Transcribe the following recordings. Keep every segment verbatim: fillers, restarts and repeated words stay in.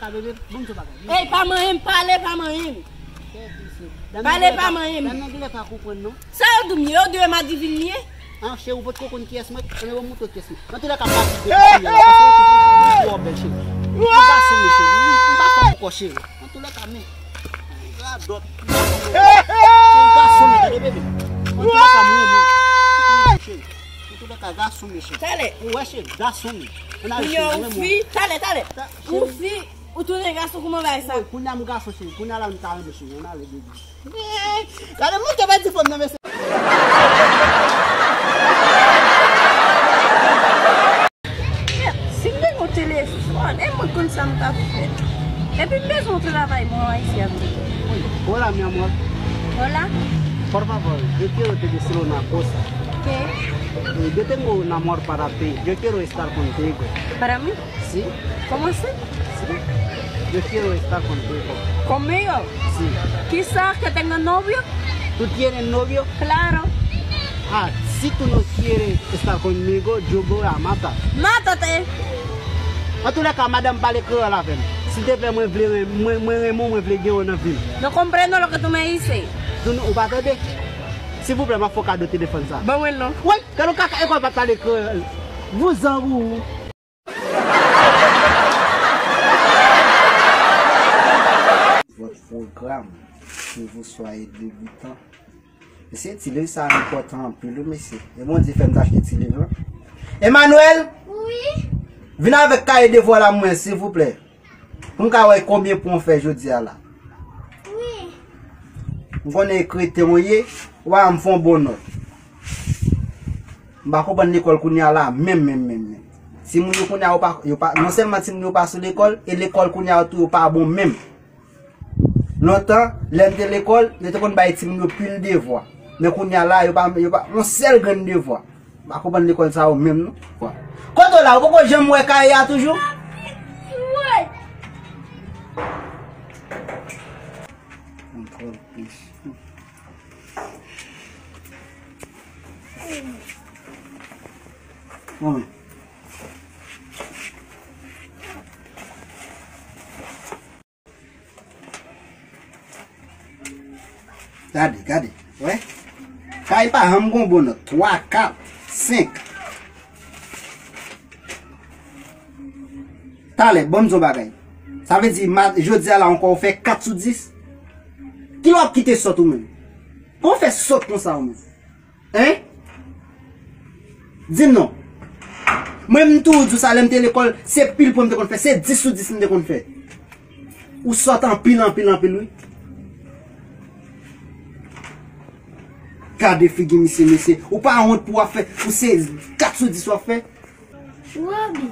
ka bebe, bon, se bagay. Ey, pa manyen m, pale, pa manyen m. Pale, pa manyen m. Dam nan genlè pa konprann, non. Sa yo di m ye, yo di yo madivin li ye. An, cheri, ou potko konn kiyès mwen, men bon, m montre w kiyès mwen. Nan tou lè ka, m pa kite w, cheri, paske ou twò bèl, cheri. Ou gason, men, cheri. M pa fanm ankò, cheri. Nan tou lè ka, men. Radòt. Cheri, gason, men, tande, bebe. Nan tou lè ka, mwen, mwen. Cheri. Nan tou lè ka, gason, men, cheri. Talè. Ou wè, cheri, gason, men. Ann ale, cheri, mwen, mwen. Talè, talè. Ou fi, ou tounen gason, kouman bagay sa? Wi, kounye a m gason, cheri. Kounye a la, m ta renmen, cheri. Ann ale, bebe. Gade moun ki pa di fanm nan, mesye. Si m te gen yon telefòn, e mwen konn sa m t ap fè. Epi m bezwen yon travay mwen isi a. Hola, mi amor. Hola. Por favor, yo quiero decir una cosa. ¿Qué? Eh, yo tengo un amor para ti. Yo quiero estar contigo. ¿Para mí? Sí. ¿Cómo así? Sí. Yo quiero estar contigo. ¿Conmigo? Sí. Quizás que tenga novio. ¿Tú tienes novio? Claro. Ah, si tú no quieres estar conmigo, yo voy a matar. Mátate. Antoulèka, madanm, pale kreyòl avè m. Silteplè, mwen vle ren-, mwen, mwen renmen w, mwen vle gen w nan vi m. No comprendo lo que tú me dices. Ou pa tande? Silvouplè, m ap fè w kado telefòn sa. Ban mwen l non. Woy, gade yon kaka, e kòman pa pale kreyòl. Vouzan ou. Votre programme, que vous soyez débutant. Mesye, ti liv sa a enpòtan anpil, wi, mesye. E Bondye fè m t achte ti liv lan. Emmanuel! Wi? Vin avèk kaye devwa la mwen, silvouplè. Pou m ka wè konbyen pwen w fè jodi a la. Wi. M konnen e kreten w ye, w a m fè yon bon nòt. M pa konprann lekòl kounye a la, menm, menm, menm, menm. Timoun yo kounye a, yo pa, yo pa, non sèlman timoun yo pa sou lekòl, e lekòl kounye a tou, yo pa bon menm. Lontan, lè m te lekòl, yo te konn bay timoun yo pil devwa. Men kounye a la, yo pa, yo pa, yon sèl grenn devwa. M pa konprann lekòl sa yo menm, non. Kote w la, ou poko janm wè kaye a toujou? Bon, men. Gade, gade. Wè? Kay pa janm gon bon nòt. Twa, kat, senk. Talè, ban m di w bagay. Sa vle di, ma-, jodi a la ankò, ou fè kat sou dis? Kilè w ap kite sòt ou menm? Kòman w fè sòt konsa ou menm? Hein? Di m non. Mwen, m toujou di w sa, lè m te lekòl, se pil pwen m te konn fè, se dis sou dis m te konn fè. Ou sòt anpil, anpil, anpil, wi. Gade figi misye, mesye. Ou pa wont pou w ap fè, pou se kat sou dis w ap fè? Robi.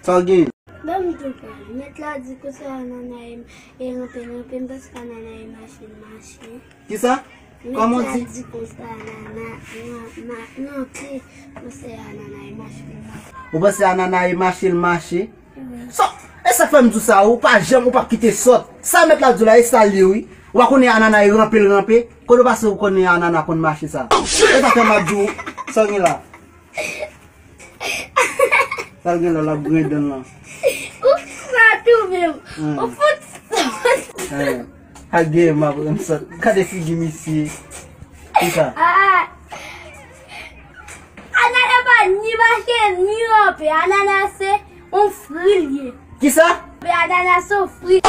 Sa w gen? Ban m di w sa. Mèt la di konsa anana e, e ranpe, ranpe, m panse anana e mache, l mache. Kisa? Kòman w di? Mèt la di konsa anana, nan, ma, nan pye, panse anana e mache, l mache. Ou panse anana e mache, l mache? Wi. Sa, e sa k fè m di w sa, ou pa janm, ou p ap kite sòt. Sa mèt la di w la, e sa l ye, wi. Ou pa konnen anana e ranpe, l ranpe. Kote w pase, ou konnen anana konn mache sa? E sa fè m ap di w, sa w gen la? Sa l gen la, l ap griyen dan l lan. Ou fout sa tou menm. Hmm. Ou fout sa. Eh, ak griyen m ap rann sòt. Gade figi misye. Kisa? Ah. Anana pa ni mache, ni ranpe. Anana se yon fri l ye. Kisa? Anana se yon fri.